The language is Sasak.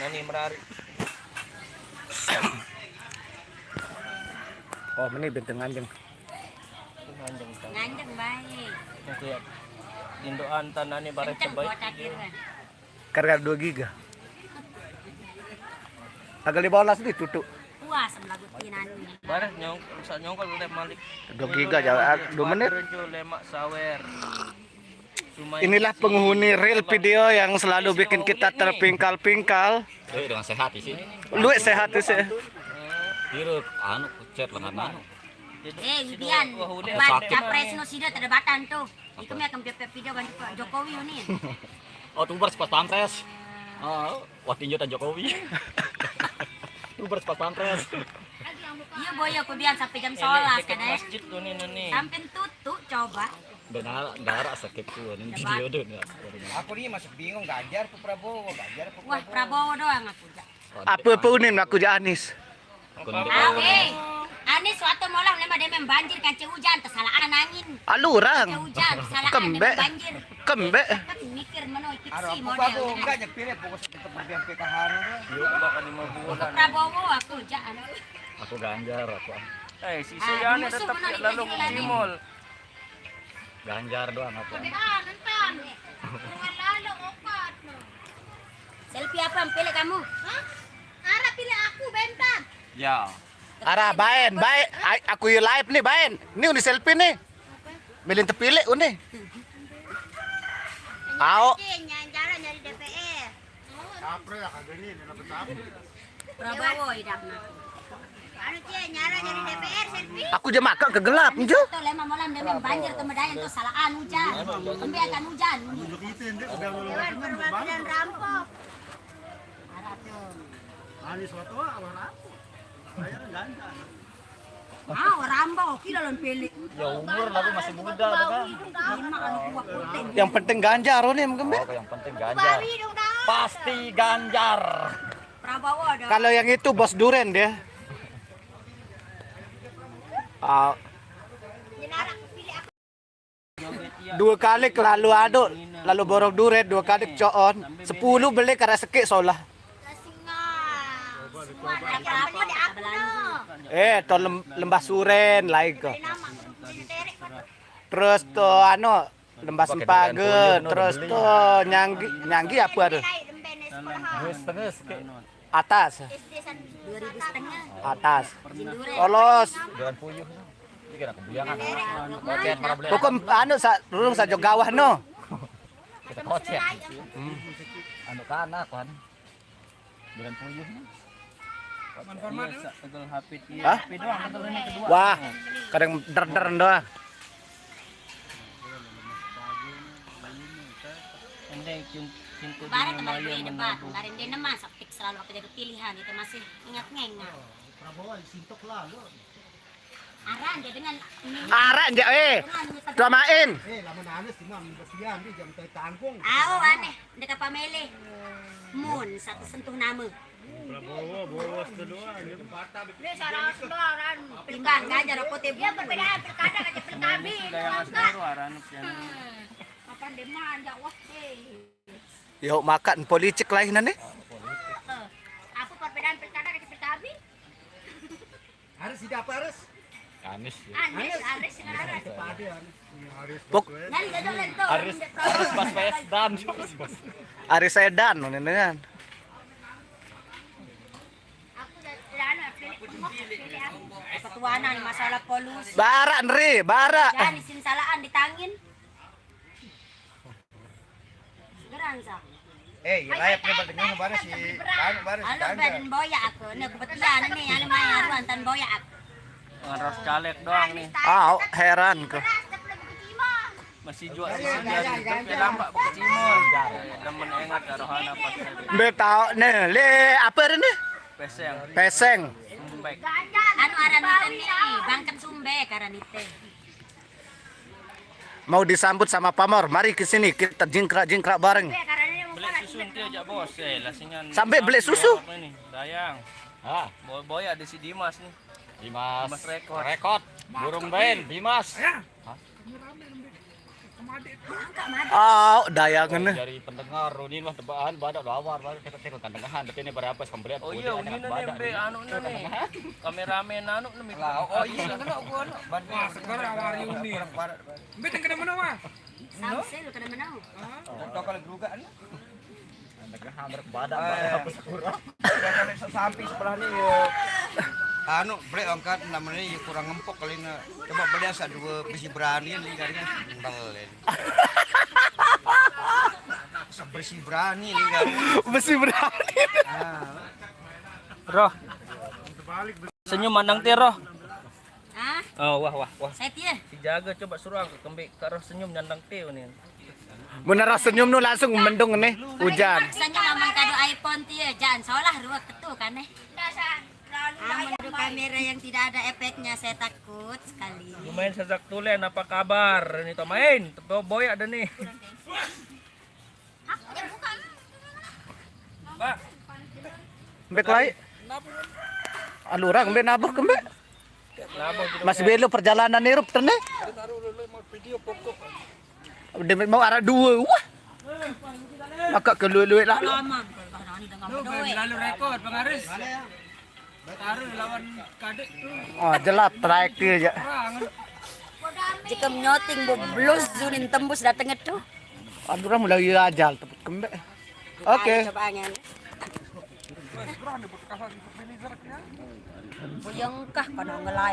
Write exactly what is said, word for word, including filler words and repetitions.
Ini merari. Oh, ini benteng anjing. Anjing kan. Nganjeng baik. Yang kayak induan tanah ini barang Kenceng terbaik. Kota kira. Karena dua giga. Tanggal lima belas ditutup. Puas melagut pinani. Barang nyong, usah nyongkol udah malik. Dua giga jauh, ah, dua menit. Lemak sawer. Cuma Inilah isi penghuni real tambah video yang selalu bikin kita terpingkal-pingkal. Eh, dengan sehat di sini. Lu sehat sih. Tiru anu, chat lengan anu. Eh, Widian, Wah, udah. baca capres no sida tadabatan tuh. Iku mi akan piap video kan Pak Jokowi ini. Oh, tuber pas pampres. Oh, wah tinjo tan Jokowi. Tuber pas pampres. Iya boy, aku biar sampai jam sebelas kan eh. Masjid tuh nih nih. Sampai tutup coba. Darah, darah sakit tuh nih video tuh. Aku ini masih bingung Ganjar apa Prabowo, Ganjar apa Wah, Prabowo. Prabowo doang aku jak. Apa-apa unin aku jak Anis. Akun Ah, eh, Anis waktu molah lema dia main banjir kaca hujan, tersalaan angin. Alurang. Kaca hujan, tersalaan Kembe. Banjir. Kembe. Kan mikir meno ikut Ada si apa model. Prabowo enggak nyepir ya pokoknya tetap berdiam P K H no. Yuk, bahkan lima bulan. Prabowo aku jak anu. Aku Ganjar apa? Eh, si Suyane tetap lalu di mall. Ganjar doang apa? Selfie apa yang pilih kamu? Hah? Ara pilih aku bentar. Ya. Arah baen, baik. Ai, aku yuk live nih baen. Ini udah selfie nih. Milih terpilih udah. Au. Nyari nyari D P R. Capre lah kagak nih, dia dapet apa? Prabowo idakna. Anu cie nyara jadi D P R selfie. Aku je makan ke gelap njo. Tuh lema molam demi banjir kemudian tuh salah anu jan. Kembe akan hujan. Itu yang dia udah Dewan perwakilan rampok. Arah tuh. Anis waktu awal rampok. Saya kan ganja. Ah, rambo kira lon pilih. Ya umur tapi masih muda tuh kan. Lima kalau gua putih. Yang penting Ganjar nih mungkin. Oh, yang penting Ganjar. Babi dong dah. Pasti Ganjar. Prabowo dong. Kalau yang itu bos duren dia. Ah, Jenara pilih aku. Dua kali kelalu aduk, lalu borok duren dua kali coon. Sepuluh beli karena sekik solah. Singa. Semua ada apa di aku no. Eh, to lem- lembah suren lain ke. Nama. Jadi terek kok. Terus to anu lembah sempage, terus to nyanggi nyanggi apa tuh? Lain lemben sekolah. Setengah sekik. Atas, S D satu. Dua ribu setengah. Atas. Jindure. Polos. Duren Puyuh. Ini kena kebuyangan. Bocet para beli. Pokok anu sa rurung sajo gawah no. Kita kocek. Anu kana kan. Duren Puyuh. Iya, sa- tegal H P dia. Hah? H P doang, tegal ini kedua. Wah, kadang der-der doang. Ende cin- cinta Kemarin dunia kemarin maya beli debat, menabung. Kemarin dia nama, sakit selalu aku jadi pilihan itu masih ingat ngenga. Prabowo sintok lah lo. Aran dia dengan ini. Arah aja eh. Tuamain. Eh lama nangis cuma bersihan di jam tanggung. Au aneh, dekat pamele. Mun satu sentuh nama. Prabowo bolos kedua. Dia salah semua orang. Timbang aja rokok teh Dia perbedaan pilkada aja pilkada. Ini sudah yang asli baru arah anu pian. Makan deman ya wah deh. Yo makan politik lain nih. Apa perbedaan pilkada aja pilkada? Harus tidak apa harus? Anis. Anis, Anis, Anis. Pade harus. Harus. Pok Nyari jodoh lento. Aris Aris Baswedan. Ari Sedan ini kan. Aku dari anu pilih aku pilih aku. Ketuanan masalah polusi. Barak nri, barak. Dan isin salaan ditangin. Gerang sa. Eh, ya layak nih bertemu bareng si anu bareng si Alo Ganjar. badan boya aku. Ini aku petian ini anu main aruan tan boya aku. Ngaros caleg doang nih. Au, heran ke. Masih jual masih jual itu lampak kecimol. Temen engat arohana pas. Be tau nih, le apa ini? Peseng. Peseng. Baik. Anu aranite nih, bangket sumbe karanite. Mau disambut sama Pamor, mari ke sini kita jingkrak-jingkrak bareng. Beli susu nanti aja bos. Eh, lasingan. Sampai beli susu? Ini, sayang. Ah, Boy, boy ada si Dimas nih. Dimas. Dimas Rekor. Rekor. Burung Ben, Dimas. Ah, dayangan nih. Dari pendengar Roni mah tebaan badak lawar baru tekot tekot kan dengahan tapi ini berapa sembelian. Oh iya, ini nih be anu nih. Kameramen anu nih. Oh iya, kena gua anu. Wah, segar awal ini. Mbak yang kena mana wah? Samsil kena menau. Tokol gruga anu. Dengahan badak badak apa sekurang. Kalau sampai sebelah ini ya. Anu, beli angkat namanya ya kurang ngempok kali ini. Coba beli asa dua besi berani ini kali ini. Sendal ini. Besi berani ini kali. Besi berani. Roh. Senyum mandang ti Roh. Ah, Oh, wah wah wah. Saya tia. Si jaga coba suruh angkat kembali ke Roh senyum nyandang ti nih. Mun Roh senyum nu langsung mendung nih, hujan. Saya mamang kado iPhone tia. Jangan salah ruwet ketu kan eh. Amun ada kamera yang tidak ada efeknya saya takut sekali. Lumayan sejak tulen apa kabar? Ini to main, tepo boy ada nih. Mbek lai. Anu orang mbek nabuh ke mbek. Kenapa gitu? Mas Belo perjalanan irup terne. Demi mau arah dua. Wah. Maka ke luit-luit lah. Lama kalau orang ini dengan Lu bedoe. Lalu rekor Bang Aris. Taruh lawan Kadek tuh. Oh, jelap terakhir aja. Orang. Jika menyoting boblos zunin tembus dateng itu. Aduh, orang mulai ajal tepuk kembek. Oke. Coba angin. Buyengkah kalau ngelai.